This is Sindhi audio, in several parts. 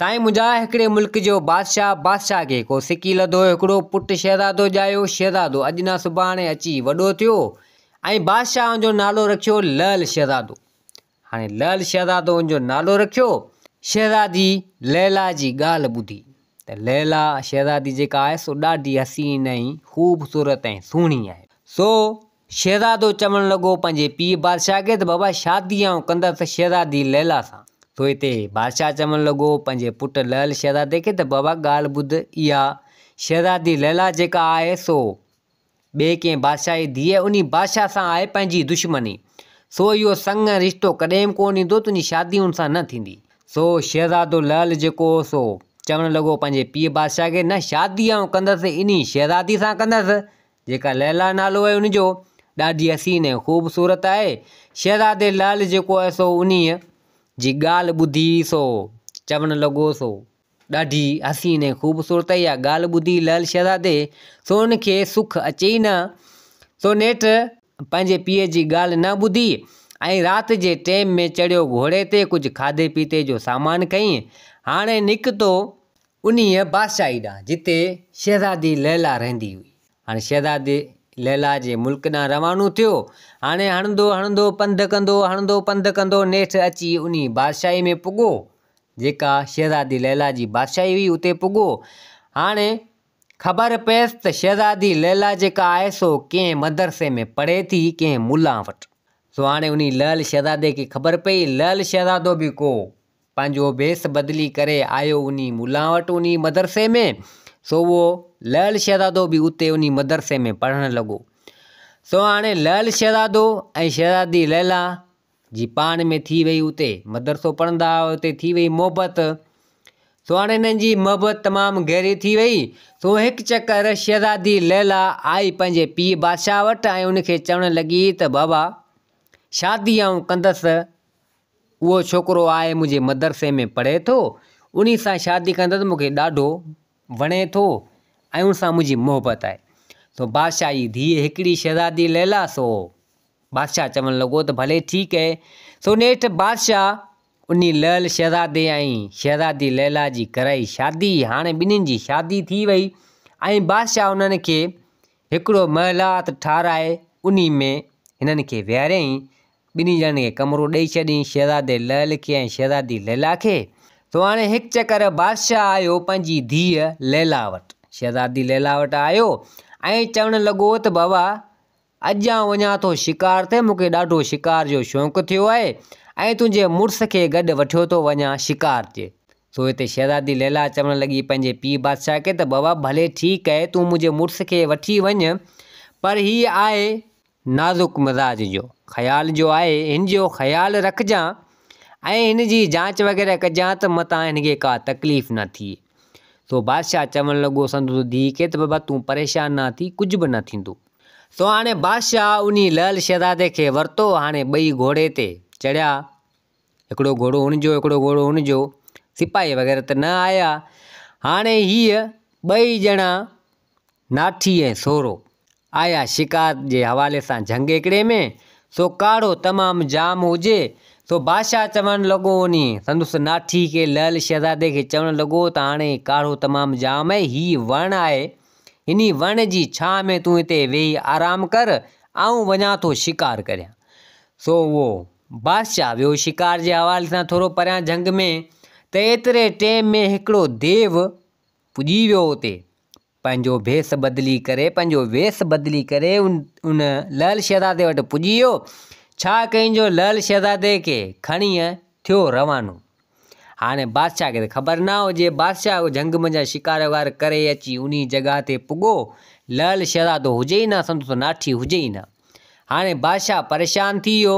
سائين منهنجا هڪڙي ملڪ جو بادشاهه، بادشاهه کي ڪو سڪي لڌو، هڪڙو پٽ شهزادو ڄايو، شهزادو اڄ نه سڀاڻي اچي وڏو ٿيو ۽ بادشاهه ان جو نالو رکيو لعل شهزادو. هاڻي لعل شهزادو ان جو نالو رکيو. شهزادي ليلا جي ڳالهه ٻڌي ته ليلا شهزادي جيڪا آهي سو ڏاڍي حسين ۽ خوبصورت ۽ سهڻي آهي. سو شهزادو چوڻ لڳو پنهنجي پيء بادشاهه کي ته بابا شادي آئون ڪندس شهزادي ليلا سان. سو هتي بادشاهه چوڻ لڳو پنهنجي پٽ لعل شهزادي کي ته بابا ڳالهه ٻڌ اها شهزادي ليلا جيڪا آهي سو ٻئي ڪنهن بادشاهه جي ڌيء انهي بادشاهه سان آهي پنهنجي دشمني سو اهو سڱ ۽ رشتو ڪڏهن به ڪونه ايندو تنهنجي شادي ان سان نه ٿيندي. سو شهزادو لعل جيڪو هو سو چوڻ لڳو پنهنجي پيء بادشاهه کي نه شادي آئون ڪندس انهي شهزادي سان ڪندس جيڪا ليلا نالو آهي ان جو، ڏاڍي حسين ۽ خوبصورت آهي. شهزادي لعل جيڪو آهي سو انهيء جي ڳالهه ٻڌي سو چوڻ لڳو سو ڏاڍي حسين ۽ خوبصورت آهي. اها ڳالهه ٻڌي لعل شهزادي سو ان کي سک اچي ئي نه. سو نيٺ پنهنجي پيء جي ڳالهه نه ٻڌي ۽ رات جي ٽيم ۾ چڙهيو گهوڙي تي ڪجهه کاڌي پيتي جو سامان کنئي هاڻي نڪتو انهيء بادشاهي ڏانهن، جتي شهزادي ليلا رهندي هئي. هاڻي شهزادي ليلا جي ملڪ ڏانهن روانو ٿيو. هاڻي هڻندو هڻندو پنڌ ڪندو، هڻندو پنڌ ڪندو، نيٺ اچي انهيء بادشاهي ۾ پڳو، جيڪا شهزادي ليلا جي بادشاهي هئي، اتي پڳو. هاڻي خبر پيس ته شهزادي ليلا جيڪا آهي، سو ڪنهن مدرسي ۾ پڙهي ٿي، ڪنهن ملان وٽ. سو هاڻي انهيء لعل شهزادي کي خبر پئي. لعل شهزادو به ڪو پنهنجو ڀيس بدلي ڪري آيو انهي ملان وٽ انهي مدرسي ۾ سو اهو لعل شهزادو به اتي انهي مدرسي ۾ پڙهڻ لڳو. سو هاڻي لعل شهزادو ۽ شهزادي ليلا جي پاڻ ۾ ٿي وئي اتي مدرسو پڙهندا هئا اتي ٿي وئي محبت. سو هاڻي هنن جي محبت تمام گهري ٿي وئي. سو هڪ چڪر شهزادي ليلا آئي پنهنجي پيء بادشاهه وٽ ۽ ان کي چوڻ لڳي ته بابا شادي آئون ڪندس اهو ڇوڪرو آهي منهنجي مدرسي ۾ پڙهي ٿو، انهي سان شادي ڪندس مون کي ڏاڍو وڻي ٿو ۽ ان سان منهنجي محبت آهي. سو بادشاهه جي ڌيء هڪڙي شهزادي ليلا سو بادشاهه چوڻ لڳو ته ڀلي ٺيڪ اهي. سو نيٺ بادشاهه انهي لعل شهزادي ۽ شهزادي ليلا جي ڪرائي شادي. هاڻي ٻنهين جي شادي ٿي وئي ۽ بادشاهه انهن کي هڪڙو محلات ٺاهرائي انهي ۾ هنن کي ويهاريائين. ٻنهي ڄڻن کي ڪمرو ڏئي ڇڏين، شهزادي لعل کي ۽ شهزادي ليلا کي. سو هاڻي هڪ چڪر بادشاهه آيو پنهنجي ڌيء ليلا وٽ. شهزادي ليلا وٽ آيو ۽ چوڻ لڳو ته بابا اڄ آئون وڃان ٿو شڪار تي، مون کي ڏاڍو شڪار جو شوق ٿيو آهي ۽ تنهنجي مڙس کي گڏ وٺيو ٿو وڃان شڪار تي. سو هتي شهزادي ليلا چوڻ لڳي پنهنجي پيء بادشاهه کي ته بابا ڀلي ٺيڪ آهي تون منهنجي مڙس کي وٺي وڃ پر هي آهي نازڪ مزاج جو خيال جو آهي هن جو خيال رکجان ۽ هن جي جانچ وغيره ڪجان ته متان هن کي ڪا تڪليف نه ٿئي. سو بادشاهه چوڻ لڳو سندس ڌيء کي ته بابا تون پريشان نه ٿي ڪجهه به نه ٿيندو. سو هاڻي بادشاهه انهي لعل شهزادي کي ورتو هاڻي ٻئي گهوڙي تي چڙهيا هڪڙو گهوڙو هن جو هڪڙو گهوڙو هن جو سپاهي وغيره ته نه آيا هاڻي هيء ٻئي ڄڻا ناٺي ۽ سورو آيا شڪار جي حوالي سان جهنگ هڪڙي ۾، سو ڪاڙهو تمام جام هجي، سو بادشاهه چوڻ لڳو انهي سندس ناٺي کي لعل شهزادي کي چوڻ لڳو ته هاڻي ڪاڙهو تمام جام آهي، هي وڻ آهي، انهي وڻ جي ڇانهه ۾ تون هتي ويهي آرام ڪر، آئون وڃان ٿو شڪار ڪريان. سو اهو بادشاهه ويو شڪار جي حوالي سان ٿورو پريان جهنگ ۾ ته ايتري ٽيم ۾ هڪڙو ديو پڄي ويو اتي. پنهنجو ڀيس بدلي ڪري، پنهنجو ويس بدلي ڪري ان لعل شهزادي وٽ پڄي ويو. ڇا ڪيائين جو لعل شهزادي کي کڻي ٿيو روانو. هاڻي بادشاهه کي ته خبر نه هجي. بادشاهه جهنگ منجهان شڪار وغيره ڪري اچي انهي جڳهه تي پڳو. لعل شهزادو هجي ئي نه، سندس ناٺي هجي ئي نه. هاڻي بادشاهه پريشان ٿي ويو.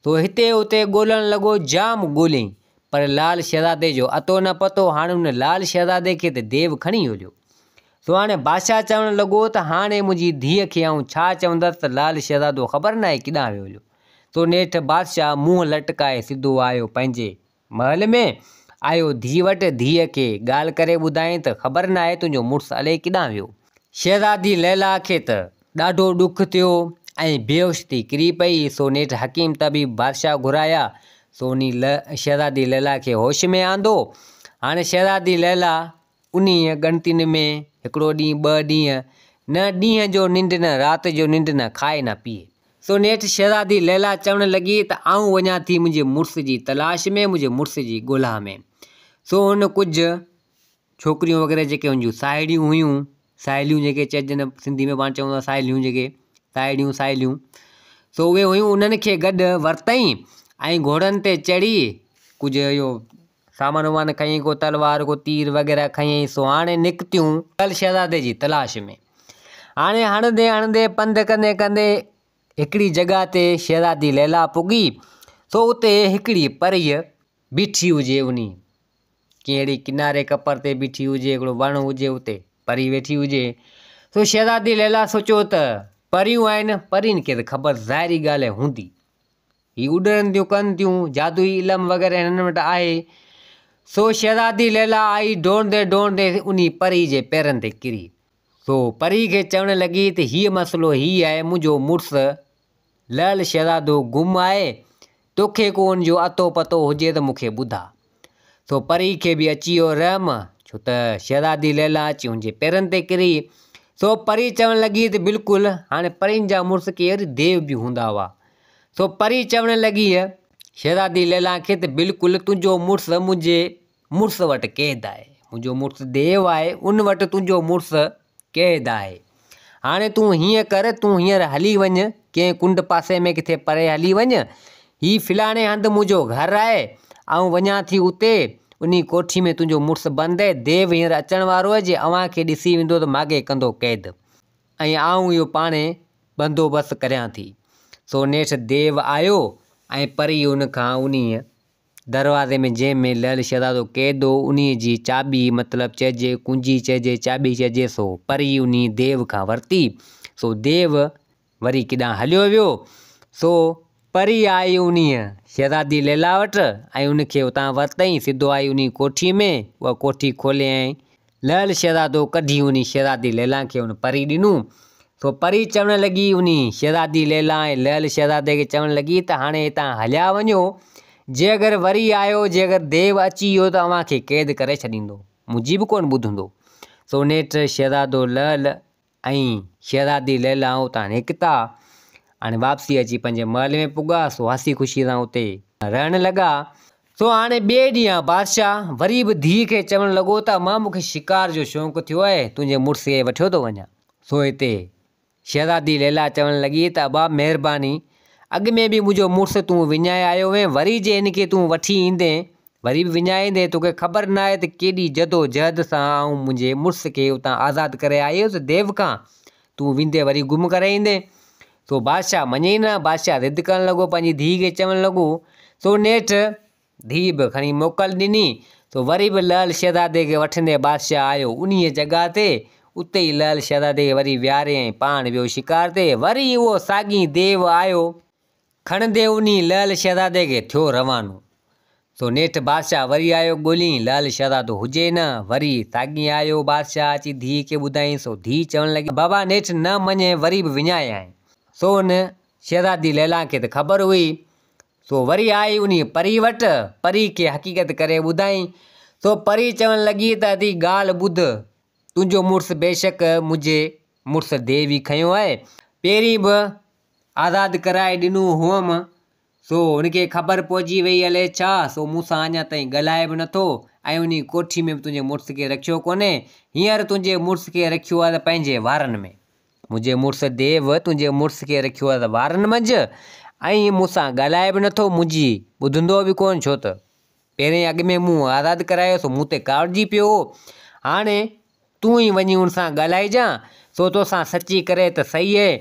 سو هتي هتي ڳولڻ لڳو، جام ڳوليائين. پر لال شهزادي جو اتو نه پتو، هاڻي ان لال شهزادي کي ته ديو کڻي هليو. سو هاڻي بادشاهه چوڻ لڳو ته هاڻي منهنجي ڌيء کي آئون ڇا چوندس ته لال شهزادو خبر ناهي ڪيڏانهن ويو هليو. سو نيٺ بادشاهه منهن لٽڪائي سڌو آيو پنهنجي محل ۾، آيو ڌيء وٽ، ڌيء کي ڳالهه ڪري ٻڌائين ته خبر ناهي تنهنجو مڙس الائي ڪيڏانهن ويو. شهزادي ليلا کي ته ڏاڍو ڏک ٿيو ۽ بيهوش ٿي ڪري پئي، سو نيٺ حڪيم طبيب بادشاهه گهرايا، سو انهي شهزادي ليلا کي هوش ۾ آندو. هاڻي شهزادي ليلا انهيء ڳڻتين ۾ هڪڙو ڏينهن ٻه ڏينهن، نه ڏينهن جو ننڊ نه رات جو ننڊ نه کائي نه پيئي. سو نيٺ شهزادي ليلا چوڻ لڳي ته آئون وڃان ٿي منهنجي مڙس جي تلاش ۾ منهنجي مڙس جي ڳولها ۾. سو هن ڪجهه ڇوڪريون وغيره جيڪي هن جون ساهيڙيون هيون، ساهيليون جيڪي چئجن سنڌي ۾ پاڻ چئون ٿا ساهيليون جيڪي ساهيڙيون ساهيليون سو اهي هيون انهن کي گڏ ورتائين ۽ گهوڙن تي چڙهي ڪجهه اهو سامان وامان کنيائين ڪو تلوار ڪو تير وغيره کنيائين سو هاڻي نڪتيون لعل شهزادي جي تلاش ۾. هاڻي هڻندي هڻندي پنڌ ڪندي ڪندي هڪڙي جڳهه تي شهزادي ليلا پڳي سو اتي هڪڙي پريء بيٺي هجي انهي ڪنهن اهڙي ڪناري ڪپر تي بيٺي هجي هڪڙو وڻ هجي اتي پري ويٺي هجي سو شهزادي ليلا سوچيو ته پريون آهن پرين کي ته خبر ظاهري ڳالهه هوندي هي اڏرن ٿيون ڪن ٿيون، جادوئي علم وغيره هنن وٽ آهي. سو شهزادي ليلا آئي ڊوڙندي ڊوڙندي انهي پري جي پيرن تي ڪري. سو پري کي چوڻ لڳي ته هيء مسئلو هي آهي منهنجو مڙس لعل شهزادو گم آهي، توکي ڪو ان جو اتو پتو هجي ته مون کي ٻڌاء. سو پري کي به اچي ويو رحم، ڇو ته شهزادي ليلا اچي هن جي پيرن تي ڪري. سو پري چوڻ لڳي ته بلڪل، هاڻي پرين جا مڙس ڪير ديو به هوندا هئا. سو پري چوڻ لڳي شهزادي ليلان کي ته بلڪل تنهنجو مڙس منهنجي مڙس وٽ قيد آهي. منهنجو مڙس ديو آهي، ان وٽ تنهنجو مڙس قيد آهي. هاڻي تون هيئن ڪر، تون هينئر هلي وڃ، ڪنهن ڪنڊ پاسي ۾ ڪٿي پري هلي وڃ. هي فلاڻي هنڌ منهنجو گهر آهي، آئون وڃان ٿي اتي، انهي ڪوٺي ۾ تنهنجو مڙس بند آهي، ديو هينئر اچڻ وارو آهي، جي اوهان کي ڏسي ويندو ته ماڳهين ڪندو قيد. ۽ آئون اهو پاڻهي بندوبست ڪريان ٿي. سو نيٺ ديو آيو ۽ پري ان کان انهيء دروازي ۾ جنهن ۾ لعل شهزادو قيد هو، انهيء جي چاٻي، مطلب چئجي ڪنجي چئجي، چاٻي چئجي، سو پري انهيء ديو کان ورتي. سو ديو وري ڪيڏانهن هليو ويو. سو پري آئي انهيء شهزادي ليلا وٽ ۽ ان کي اتان ورتائين، سڌو آئي انهيء ڪوٺيء ۾، اها ڪوٺي کوليائين لعل شهزادو ڪڍي انهي شهزادي ليلان کي ان پري ڏنو. سو پري چوڻ لڳي انهي شهزادي ليلان ۽ لعل شهزادي کي چوڻ لڳي ته هاڻي هتان هليا وڃو، جي اگر وري آيو، جي اگر ديو اچي ويو ته اوهان کي قيد ڪري ڇڏيندو، منهنجي به ڪونه ٻڌندو. سو نيٺ شهزادو لعل ۽ شهزادي ليلان اتان نڪتا. هاڻي واپسي اچي پنهنجي محل ۾ پڳا، سو هسي خوشي سان اتي رهڻ لڳا. سو هاڻي ٻئي ڏينهن بادشاهه وري به ڌيء کي چوڻ لڳو ته امان مون کي شڪار جو شوق ٿيو آهي، تنهنجي مڙس کي وٺيو ٿو وڃان. سو هتي شهزادي ليلا چوڻ لڳي ته ابا مهرباني، اڳ ۾ به منهنجو مڙس تون وڃائي آيو هئين، وري جي هن کي تون وٺي ايندين، وري به وڃائي ايندين، توکي خبر ناهي ته ڪيڏي جدوجهد سان آئون منهنجي مڙس کي اتان آزاد ڪري آئي هيس ديو کان، تون ويندين وري گم ڪري ايندين. سو بادشاهه مڃي ئي نه، بادشاهه ضد ڪرڻ لڳو، پنهنجي ڌيء کي چوڻ لڳو، سو نيٺ ڌيء به کڻي موڪل ڏني، سو وري به لعل شهزادي کي وٺندي بادشاهه آيو انهيء جڳهه تي، اتي ئي لعل شهزادي کي وري ويهاري ۽ پاڻ ويو شڪار تي، وري اهو ساڳي ديو آيو، کڻندي انهي لعل شهزادي کي ٿيو روانو. سو نيٺ بادشاهه وري آيو ڳولين، لعل شهزادو هجي نه، وري ساڳي آيو بادشاهه اچي ڌيء کي ٻڌائين، سو ڌيء چوڻ لڳي، بابا نيٺ نه مڃين وري به وڃايائين. سو ان شهزادي ليلان کي ته خبر هئي، سو وري آئي انهي پري وٽ، پري کي حقيقت ڪري ٻڌائين، سو پري چوڻ لڳي ته ادي ڳالهه ٻڌ، تنهنجو مڙس بيشڪ منهنجي مڙس ديو ئي کنيو آهي، پهرين به آزاد ڪرائي ڏنو هئم، سو هن کي خبر پئجي وئي الائي ڇا، سو مون سان اڃا تائين ڳالهائي به نٿو ۽ انهي ڪوٺي ۾ به تنهنجي مڙس کي رکيو ڪونهي، هينئر تنهنجي مڙس کي رکيو آهي ته پنهنجي وارن ۾. منهنجي مڙس ديو تنهنجي مڙس کي رکيو آهي ته وارن منجهه ۽ مون سان ڳالهائي به نٿو، منهنجي ٻڌندو به ڪونه، ڇو ته پهرين اڳ ۾ مون آزاد ڪرايو سو مون تي ڪاوڙجي پيو هو، هاڻي تون ئي وڃي ان سان ڳالهائجان، سو توسان سچي ڪري ته سهي اهي،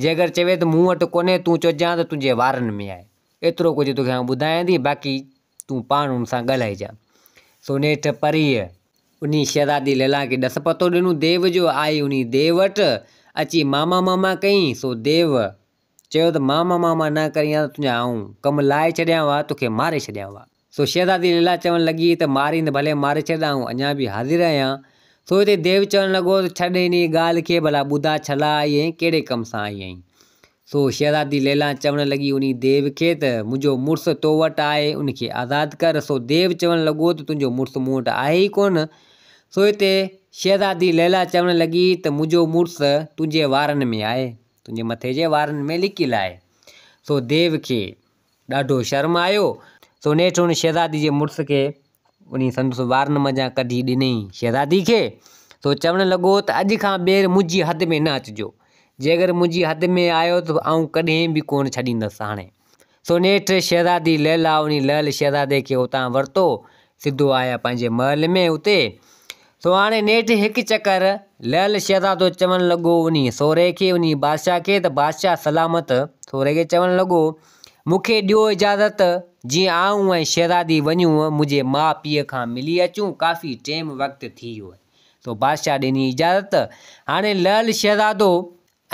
جي اگر چوي ته مون وٽ ڪونهي، تون چئجان ته تنهنجي وارن ۾ آهي. ايترو ڪجهه توکي آئون ٻڌايان ٿي، باقي تون پاڻ ان سان ڳالهائجان. سو نيٺ پريء انهي شهزادي ليلان کي ڏس پتو ڏنو ديو جو، آئي انهي ديو وٽ، اچي ماما ماما ڪيائين، سو ديو چيو ته ماما ماما نه ڪرين ها ته تنهنجا آئون ڪم لاهي ڇڏيان ها، توکي ماري ڇڏيان ها. سو شهزادي ليلا چوڻ لڳي ته مارين ته ڀلي ماري ڇڏ، آئون اڃا به حاضر آهيان. سو هتي ديو چوڻ لڳو ته ڇڏ انهيء ڳالهه کي، ڀلا ٻڌاء ڇا لاء آئي آهين، ڪهڙي ڪم سان آئي آهين؟ سو شهزادي ليلان چوڻ لڳي انهي ديو کي ته منهنجو مڙس تو وٽ آهي ان کي آزاد ڪر. سو ديو چوڻ لڳو ته تنهنجو مڙس مون وٽ آهي ئي ڪونه. سو هتي شهزادي ليلا چوڻ لڳي ته منهنجو مڙس تنهنجي وارن ۾ آهي، تنهنجي مٿي جي وارن ۾ لڪيل آهي. سو ديو کي ڏاڍو شرم آيو. سو نيٺ ان شهزادي جي مڙس کي انهي سندس وارن منجهان ڪڍي ڏنائين شهزادي کي. سو چوڻ لڳو ته اڄ کان ٻيهر منهنجي حد ۾ نه اچجو. جيڪر منهنجي حد ۾ آيو ته آئون ڪڏهن به ڪونه ڇڏيندس هاڻي. سو نيٺ شهزادي ليلا انهي لعل شهزادي کي اتان ورتو، سڌو آيا پنهنجي محل ۾ اتي. سو هاڻي نيٺ هڪ چڪر لعل شهزادو چوڻ لڳو انهي سورهيه کي، انهي بادشاهه کي ته بادشاهه سلامت سورهيه کي چوڻ لڳو، مون کي ڏيو اجازت، جيئن آئون ۽ شهزادي وڃون منهنجي ماء پيء کان ملي اچون، ڪافي ٽيم وقت ٿي ويو آهي. سو بادشاهه ڏني اجازت. هاڻي لعل شهزادو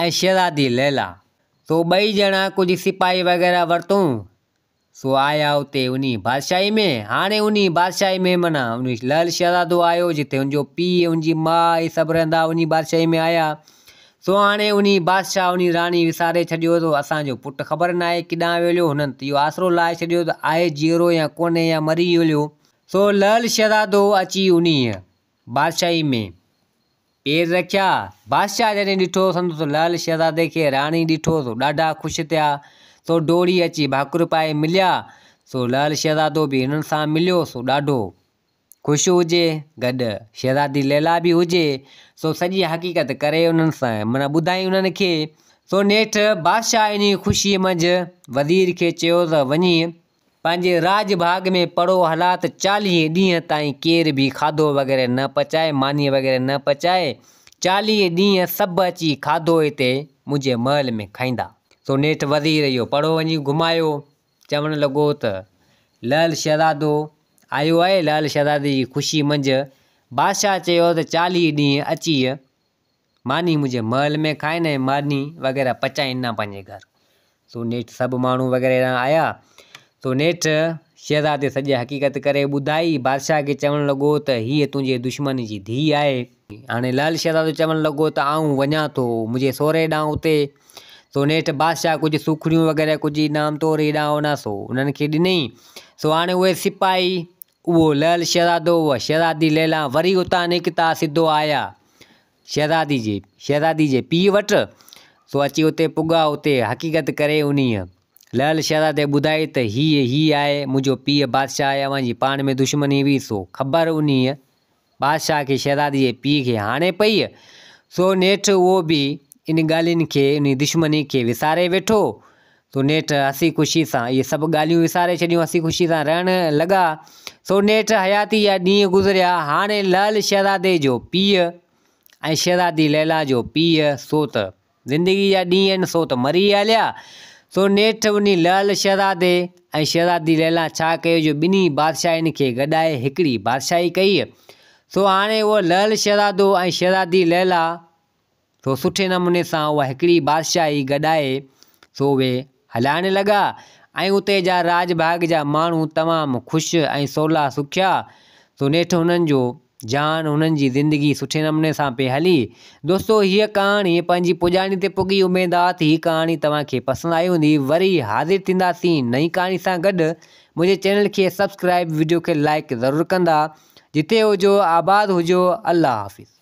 ۽ شهزادي ليلا، سو ٻئي ڄڻا ڪجهه سپاهي وغيره ورتئون، سو آيا اتي انهي بادشاهي ۾. هاڻي انهي بادشاهي ۾ معنيٰ انهي لعل شهزادو آيو، جتي ان جو پيء، ان جي ماء اهي سڀ رهندا هئا، انهي بادشاهي ۾ آيا. سو هاڻي انهي بادشاهه انهي راڻي وساري ڇڏيو ته اسان جو پٽ خبر ناهي ڪيڏانهن ويو هليو، هنن ته اهو آسرو لاهي ڇڏيو ته آهي جيئرو يا ڪونهي يا مري ويو هليو. سو لعل شهزادو اچي انهيء بادشاهي ۾ پير رکيا. بادشاهه جڏهن ڏٺو سندس لعل شهزادي کي راڻي ڏٺو سو ڏاڍا خوش ٿيا. سو ڊوڙي اچي ڀاڪر پائي مليا. سو لعل شهزادو به هنن سان مليو سو ڏاڍو خوش هجي، گڏ شهزادي ليلا به هجي. سو سڄي حقيقت ڪري انهن سان معنيٰ ٻڌائين انهن کي. سو نيٺ بادشاهه انهيء خوشيء منجهه وزير کي چيو ته وڃي پنهنجي راڄ ڀاڳ ۾ پڙهو هلا ته 40 ڏينهن تائين ڪير به کاڌو وغيره نه پچائي، ماني وغيره نه پچائي، 40 ڏينهن سڀ اچي کاڌو هتي منهنجي محل ۾ کائيندا. سو نيٺ وزير اهو پڙهو وڃي گهمايو، چوڻ لڳو ته لعل شهزادو آيو آهي، لعل شهزادي جي خوشي منجهه بادشاهه چيو ته 40 ڏينهن اچي ماني منهنجي محل ۾ کائين ۽ ماني وغيره پچائين نه پنهنجي گهر. سو نيٺ سڀ ماڻهو وغيره هيڏانهن آيا. سو نيٺ شهزادي سڄي حقيقت ڪري ٻڌائي. بادشاهه کي چوڻ لڳو ته هيء تنهنجي دشمن جي ڌيء آهي. هاڻي لعل شهزادو چوڻ لڳو ته آئون وڃان ٿو منهنجي سهري ڏانهن اتي. سو نيٺ بادشاهه ڪجهه سوکڙيون وغيره ڪجهه انعام طور هيڏانهن هوڏانهن سو انهن کي ڏنائين. سو هاڻي اهي سپاهي اهو لعل شهزادو اها شهزادي ليلان وري اتان نڪتا سڌو آيا شهزادي جي شهزادي جي پيء وٽ. سو اچي اتي پڳا اتي حقيقت ڪري انهيء لعل شهزادي ٻڌائي ته هيء هيء آهي منهنجو پيء بادشاهه آهي اوهان جي پاڻ ۾ دشمني هئي سو خبر انهيء بادشاهه کي شهزادي جي پيء کي هاڻي پئي. سو نيٺ اهو به ان ڳالهين کي انهي دشمني کي وساري ويٺو. سو نيٺ هسي خوشي سان اهي سڀ ڳالهيون وساري ڇڏيون هسي خوشي سان رهڻ لڳا. سو نيٺ حياتي جا ڏينهن گذريا. هاڻي لعل شهزادي جو پيء ۽ شهزادي ليلا جو پيء سو ته زندگي جا ڏينهن آهن سو ته مري هليا. سو نيٺ انهي لعل شهزادي ۽ شهزادي ليلا ڇا ڪيو جو ٻنهي بادشاهين کي گڏائي هڪڙي بادشاهي ڪئي. سو هاڻي اهو لعل شهزادو ۽ شهزادي ليلا سو سٺي نموني سان اها هڪڙي بادشاهي گڏائي سو اهي هلائڻ لڳا ۽ اتي جا راڄ ڀاڳ جا ماڻهو تمام خوش ۽ سولا سکيا. سو نيٺ هنن جو جهان هنن جي زندگي سٺي نموني سان پئي هلي. دوستو هيء ڪهاڻي پنهنجي پڄاڻي تي پڳي اميد آ ته هي ڪهاڻي توهان کي پسند آئي هوندي. وري حاضر ٿينداسين نئين ڪهاڻي سان گڏ. منهنجي چينل کي سبسڪرائب وڊيو کي لائيڪ ضرور ڪندا. جتي هجو آباد هجو الله حافظ.